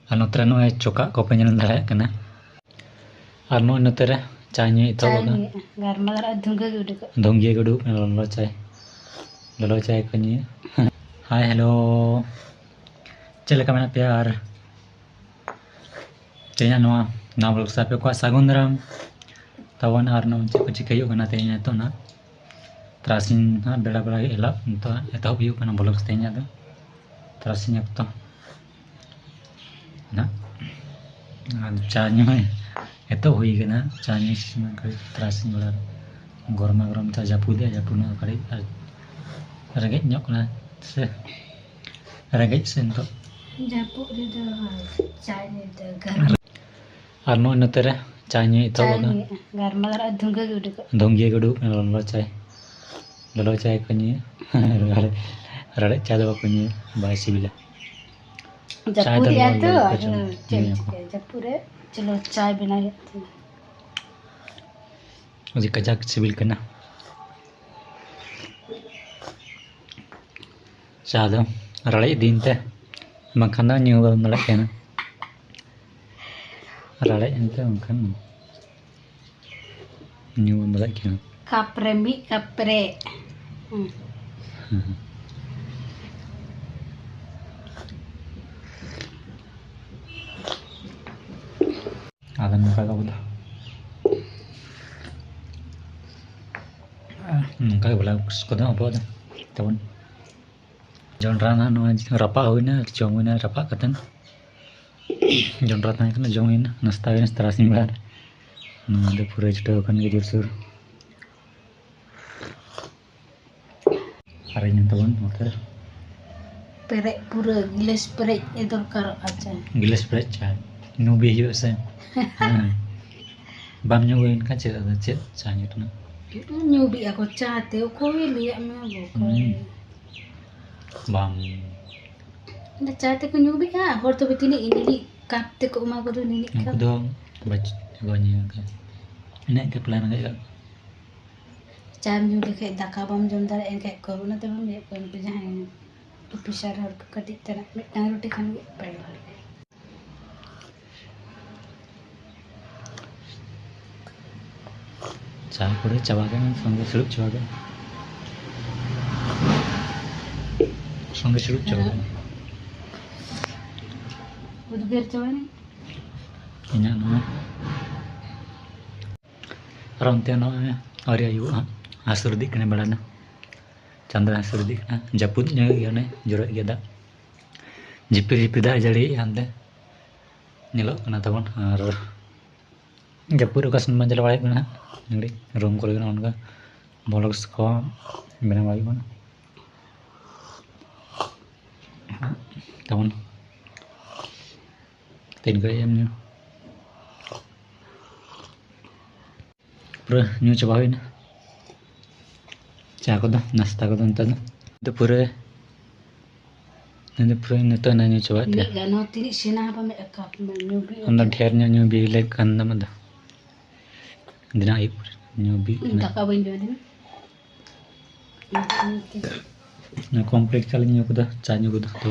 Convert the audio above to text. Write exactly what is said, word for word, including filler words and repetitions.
ᱟᱨ ᱱᱚᱛᱮ ᱨᱮ ᱱᱚᱜᱼᱚᱭ ᱪᱚᱠᱟᱜ ᱠᱚᱯᱮ ᱧᱮᱞ ᱫᱟᱲᱮᱭᱟᱜ ᱠᱟᱱᱟ᱾ ᱟᱨ ᱱᱚᱜᱼᱚᱭ ᱱᱚᱛᱮ ᱨᱮ ᱪᱟ ᱧᱩ ᱮᱛᱚᱦᱚᱵ ᱪᱟ ᱟᱠᱟᱱᱟ᱾ ᱧᱩᱭᱮᱫᱼᱟ, ᱜᱟᱨᱢᱟᱨᱟᱣ ᱟᱨ ᱫᱷᱩᱸᱜᱟᱹ ᱜᱮ ᱩᱰᱩᱠᱚᱜ᱾ ᱫᱷᱩᱸᱜᱤᱭᱟᱹ ᱜᱮ ᱩᱰᱩᱠᱚᱜ ᱠᱟᱱᱟ, ᱞᱚᱞᱚ ᱪᱟᱭ, ᱞᱚᱞᱚ ᱪᱟᱭ ᱠᱚ ᱧᱩᱭᱟ᱾ ᱦᱟᱭ, ᱦᱮᱞᱳ, ᱪᱮᱫ ᱞᱮᱠᱟ ᱢᱮᱱᱟᱜ ᱯᱮᱭᱟ? ᱟᱨ ᱛᱮᱦᱮᱧᱟᱜ ᱱᱚᱣᱟ ᱱᱟᱣᱟ vlog ᱥᱟᱶ ᱟᱯᱮ ᱠᱚᱣᱟᱜ ᱥᱟᱹᱜᱩᱱ ᱫᱟᱨᱟᱢ ᱛᱟᱵᱚᱱ᱾ ᱟᱨ ᱱᱚᱜᱼᱚᱭ ᱪᱮᱫ ᱠᱚ ᱪᱤᱠᱟᱹ ᱦᱩᱭᱩᱜ ᱠᱟᱱᱟ ᱛᱮᱦᱮᱧ ᱱᱤᱛᱚᱜ ᱱᱟᱜ ᱛᱟᱨᱟᱥᱤᱧ ᱦᱟᱸᱜ ᱵᱮᱲᱟ ᱵᱮᱲᱟ ᱜᱮ ᱮᱦᱚᱵ, ᱱᱤᱛᱚᱜ ᱮᱛᱚᱦᱚᱵ ᱦᱩᱭᱩᱜ ᱠᱟᱱᱟ vlog ᱛᱮᱦᱮᱧᱟᱜ ᱫᱚ᱾ ᱛᱟᱨᱟᱥᱤᱧ ᱚᱠᱛᱚ ᱱᱟᱜ ᱟᱨ ᱪᱟ ᱧᱩ ᱦᱚᱸ ᱮᱛᱚᱦᱚᱵ ᱦᱩᱭ ᱠᱟᱱᱟ᱾ ᱪᱟ ᱧᱩ ᱥᱤᱥᱤᱢ ᱠᱟᱹᱴᱤᱡ ᱛᱟᱨᱟᱥᱤᱧ ᱵᱮᱲᱟ ᱨᱮ ᱜᱚᱨᱢᱟ ᱜᱚᱨᱚᱢ ᱪᱟ ᱡᱟᱹᱯᱩᱫ ᱮ ᱡᱟᱹᱯᱩᱫ ᱱᱚᱜᱼᱚᱭ ᱠᱟᱹᱴᱤᱡ ᱟᱨ ᱨᱮᱸᱜᱮᱡ ᱧᱚᱜ ᱠᱟᱱᱟ ᱥᱮ, ᱨᱮᱸᱜᱮᱡ ᱥᱮ ᱱᱤᱛᱚᱜ᱾ ᱡᱟᱹᱯᱩᱫ ᱨᱮᱫᱚ ᱪᱟ ᱧᱩ ᱫᱚ ᱜᱟᱱᱚᱜ᱾ ᱟᱨ ᱱᱚᱜᱼᱚᱭ ᱱᱚᱛᱮ ᱨᱮ ᱪᱟ ᱧᱩ ᱮᱛᱚᱦᱚᱵ ᱪᱟ ᱟᱠᱟᱱᱟ᱾ ᱧᱩᱭᱮᱫᱼᱟ, ᱜᱟᱨᱢᱟᱨᱟᱣ ᱟᱨ ᱫᱷᱩᱸᱜᱟᱹ ᱜᱮ ᱩᱰᱩᱠᱚᱜ᱾ ᱫᱷᱩᱸᱜᱤᱭᱟᱹ ᱜᱮ ᱩᱰᱩᱠᱚᱜ ᱠᱟᱱᱟ, ᱞᱚᱞᱚ ᱪᱟᱭ, ᱞᱚᱞᱚ ᱪᱟᱭ ᱠᱚ ᱧᱩᱭᱟ᱾ ᱨᱟᱲᱮᱡ ᱪᱟ ᱫᱚ ᱵᱟᱠᱚ ᱧᱩᱭᱟ, ᱵᱟᱭ ᱥᱤᱵᱤᱞᱟ᱾ ᱪᱟᱭ ᱫᱚ ᱡᱟᱹᱯᱩᱫᱮᱜᱼᱟ ᱞᱚᱞᱚ ᱛᱚ, ᱜᱮᱠᱚ ᱟᱫᱚ ᱡᱚᱢ ᱪᱮᱫ ᱮᱢ ᱧᱩᱭᱟᱠᱚ᱾ ᱪᱤᱠᱟᱹᱭᱟ? ᱡᱟᱹᱯᱩᱫ ᱨᱮ ᱪᱚᱞᱚ ᱪᱟᱭ ᱵᱮᱱᱟᱣ ᱦᱩᱭᱩᱜ ᱛᱤᱧᱟ᱾ ᱟᱹᱰᱤ ᱠᱟᱡᱟᱠ ᱥᱤᱵᱤᱞ ᱠᱟᱱᱟ᱾ ᱪᱟ ᱫᱚ ᱨᱟᱲᱮᱡ ᱤᱫᱤᱭᱮᱱ ᱛᱮ, ᱵᱟᱝᱠᱷᱟᱱ ᱫᱚ ᱧᱩ ᱵᱟᱢ ᱫᱟᱲᱮᱭᱟᱜ ᱠᱟᱱᱟ᱾ ᱨᱟᱲᱮᱡ ᱮᱱᱛᱮ ᱵᱟᱝᱠᱷᱟᱱ ᱧᱩ ᱵᱟᱢ ᱫᱟᱲᱮᱭᱟᱜ ᱠᱟᱱᱟ᱾ ᱠᱟᱯ ᱨᱮ ᱢᱤᱫ ᱠᱟᱯ ᱯᱮᱨᱮᱡ᱾ ᱦᱩᱸ᱾ ᱦᱮᱸ᱾ ᱟᱫᱚ ᱱᱚᱝᱠᱟ ᱜᱮ ᱟᱵᱚ ᱫᱚ, ᱱᱚᱝᱠᱟ ᱜᱮ vlogs ᱠᱚᱫᱚ ᱟᱵᱚᱣᱟᱜ ᱫᱚ ᱛᱟᱵᱚᱱ᱾ ᱡᱚᱱᱰᱨᱟ ᱱᱟᱦᱟᱜ ᱱᱚᱣᱟ ᱨᱟᱯᱟᱜ ᱦᱩᱭᱱᱟ, ᱡᱚᱢ ᱦᱩᱭᱱᱟ ᱨᱟᱯᱟᱜ ᱠᱟᱛᱮᱱ᱾ ᱡᱚᱱᱰᱨᱟ ᱛᱟᱦᱮᱸ ᱠᱟᱱᱟ, ᱡᱚᱢ ᱦᱩᱭᱱᱟ, ᱱᱟᱥᱛᱟ ᱦᱩᱭᱱᱟ ᱛᱟᱨᱟᱥᱤᱧ ᱵᱮᱲᱟ ᱨᱮ᱾ ᱱᱚᱣᱟ ᱫᱚ ᱯᱩᱨᱟᱹ ᱪᱷᱩᱴᱟᱹᱣ ᱟᱠᱟᱱ ᱜᱮ ᱡᱳᱨᱥᱳᱨ᱾ ᱟᱨ ᱤᱧ ᱛᱟᱵᱚᱱ ᱱᱚᱛᱮ ᱨᱮ᱾ ᱯᱮᱨᱮᱡ ᱯᱩᱨᱟᱹ ᱜᱤᱞᱟᱹᱥ ᱯᱮᱨᱮᱡ ᱮ ᱫᱚᱨᱠᱟᱨᱚᱜᱼᱟ ᱪᱟ᱾ ᱜᱤᱞᱟᱹᱥ ᱯᱮᱨᱮᱡ ᱪᱟ ᱧᱩ ᱵᱤ ᱦᱩᱭᱩᱜᱼᱟ ᱥᱮ? ᱦᱮᱸ᱾ ᱵᱟᱢ ᱧᱩ ᱦᱩᱭ ᱞᱮᱱᱠᱷᱟᱱ ᱪᱮᱫ ᱟᱫᱚ, ᱪᱮᱫ ᱪᱟ ᱧᱩ ᱨᱮᱱᱟᱜ? ᱧᱩ ᱵᱤᱜᱼᱟ ᱠᱚ ᱪᱟ ᱛᱮ, ᱚᱠᱚᱭ ᱞᱟᱹᱭᱟᱫ ᱢᱮᱭᱟ ᱜᱚ? ᱚᱠᱚᱭ? ᱦᱩᱸ᱾ ᱵᱟᱝ᱾ ᱚᱸᱰᱮ ᱪᱟ ᱛᱮᱠᱚ ᱧᱩ ᱵᱤᱜᱼᱟ, ᱦᱚᱲ ᱛᱚᱵᱮ ᱛᱤᱱᱟᱹᱜ ᱤᱱᱟᱹᱜ ᱠᱟᱯ ᱛᱮᱠᱚ ᱮᱢᱟ ᱠᱚᱫᱚ, ᱱᱤᱱᱟᱹᱜ ᱩᱱᱠᱩ ᱠᱟᱯ᱾ ᱫᱚ ᱵᱟᱪ-, ᱵᱟᱠᱚ ᱧᱩᱭᱟ ᱚᱱᱠᱟ᱾ ᱤᱱᱟᱹᱜ ᱜᱮ ᱯᱞᱟᱱ ᱨᱮᱭᱟᱜ᱾ ᱪᱟᱢ ᱧᱩ ᱞᱮᱠᱷᱟᱡ ᱫᱟᱠᱟ ᱵᱟᱢ ᱡᱚᱢ ᱫᱟᱲᱮᱭᱟᱜᱼᱟ, ᱮᱱᱠᱷᱟᱡ ᱠᱚᱨᱳᱱᱟ ᱛᱮ ᱵᱟᱢ ᱤᱭᱟᱹᱜ ᱠᱟᱱᱟ᱾ ᱩᱱᱠᱩ ᱡᱟᱦᱟᱸᱭ ᱚᱯᱷᱤᱥᱟᱨ ᱦᱚᱲ ᱠᱚ ᱠᱟᱹᱴᱤᱡ ᱛᱟᱱᱟᱜ ᱢᱤᱫᱴᱟᱝ ᱨᱩᱴᱤ ᱠᱷᱟᱱ ᱜᱮ ᱯᱮ ᱦᱚᱲ᱾ ᱪᱟ ᱠᱚᱫᱚ ᱪᱟᱵᱟ ᱠᱮᱫᱟ, ᱥᱚᱸᱜᱮ ᱥᱤᱲᱩᱵ ᱪᱟᱵᱟ ᱠᱮᱫᱟ᱾ ᱥᱚᱸᱜᱮ ᱥᱤᱲᱩᱵ ᱪᱟᱵᱟ ᱠᱮᱫᱟ᱾ ᱩᱫᱽᱜᱟᱹᱨ ᱪᱟᱵᱟᱭᱮᱱᱟ᱾ ᱤᱧᱟᱹᱜ ᱱᱚᱣᱟ ᱟᱨ ᱚᱱᱛᱮ ᱱᱚᱜᱼᱚᱭ ᱟᱹᱣᱨᱤ ᱟᱹᱭᱩᱵᱚᱜᱼᱟ, ᱦᱟᱸᱥᱩᱨ ᱤᱫᱤᱜ ᱠᱟᱱᱟ ᱵᱮᱲᱟ ᱫᱚ᱾ ᱪᱟᱸᱫᱚ ᱦᱟᱸᱥᱩᱨ ᱤᱫᱤᱜ ᱠᱟᱱᱟ, ᱡᱟᱹᱯᱩᱫ ᱧᱚᱜ ᱜᱮᱭᱟ, ᱚᱱᱮ ᱡᱚᱨᱚᱭᱮᱫ ᱜᱮᱭᱟ ᱫᱟᱜ, ᱡᱷᱤᱯᱤᱨ ᱡᱷᱤᱯᱤᱨ ᱫᱟᱜ ᱮ ᱡᱟᱹᱲᱤᱭᱮᱫᱼᱟ ᱦᱟᱱᱛᱮ ᱧᱮᱞᱚᱜ ᱠᱟᱱᱟ ᱛᱟᱵᱚᱱ᱾ ᱟᱨ ᱡᱟᱹᱯᱩᱫ ᱚᱠᱟ ᱥᱮᱱ ᱵᱟᱝ ᱪᱟᱞᱟᱣ ᱦᱩᱭᱩᱜ ᱠᱟᱱᱟ ᱦᱟᱸᱜ, ᱱᱚᱰᱮ ᱨᱩᱢ ᱠᱚᱨᱮ ᱜᱮ ᱱᱚᱜᱼᱚ ᱱᱚᱝᱠᱟ ᱵᱷᱞᱚᱜᱥ ᱠᱚ ᱵᱮᱱᱟᱣ ᱦᱩᱭᱩᱜ ᱠᱟᱱᱟ ᱛᱟᱵᱚᱱ᱾ ᱛᱤᱱ ᱜᱷᱟᱹᱲᱤᱡ ᱮᱢ ᱧᱩ? ᱯᱩᱨᱟᱹ ᱧᱩ ᱪᱟᱵᱟ ᱦᱩᱭᱱᱟ ᱪᱟ ᱠᱚᱫᱚ, ᱱᱟᱥᱛᱟ ᱠᱚᱫᱚ᱾ ᱱᱮᱛᱟᱨ ᱫᱚ ᱫᱚ ᱯᱩᱨᱟᱹ ᱱᱤᱛ ᱫᱚ ᱯᱩᱨᱟᱹ ᱱᱤᱛᱚᱜ ᱱᱟ ᱧᱩ ᱪᱟᱵᱟᱭᱮᱫ ᱛᱮ᱾ ᱢᱤᱫ ᱜᱟᱱ ᱦᱚᱸ ᱛᱤᱱᱟᱹᱜ ᱥᱮᱬᱟ ᱦᱚᱸ ᱵᱟᱢ ᱮᱠᱟᱯ ᱧᱩ ᱵᱤ ᱟᱢ ᱫᱚ ᱰᱷᱮᱨ ᱧᱚᱜ ᱧᱩ ᱵᱤ ᱞᱮᱠ ᱠᱟᱱ ᱛᱟᱢᱟ ᱫᱚ᱾ ᱫᱤᱱᱟᱜ ᱟᱹᱭᱩᱵ ᱧᱩ ᱵᱤ ᱠᱟᱱᱟ᱾ ᱫᱟᱠᱟ ᱵᱟᱹᱧ ᱡᱚᱢ ᱫᱤᱱ᱾ ᱚᱱᱟ ᱠᱚᱢᱯᱞᱤᱴ ᱪᱟ ᱞᱤᱧ ᱧᱩ ᱠᱮᱫᱟ, ᱪᱟ ᱧᱩ ᱠᱮᱫᱟ ᱛᱚ᱾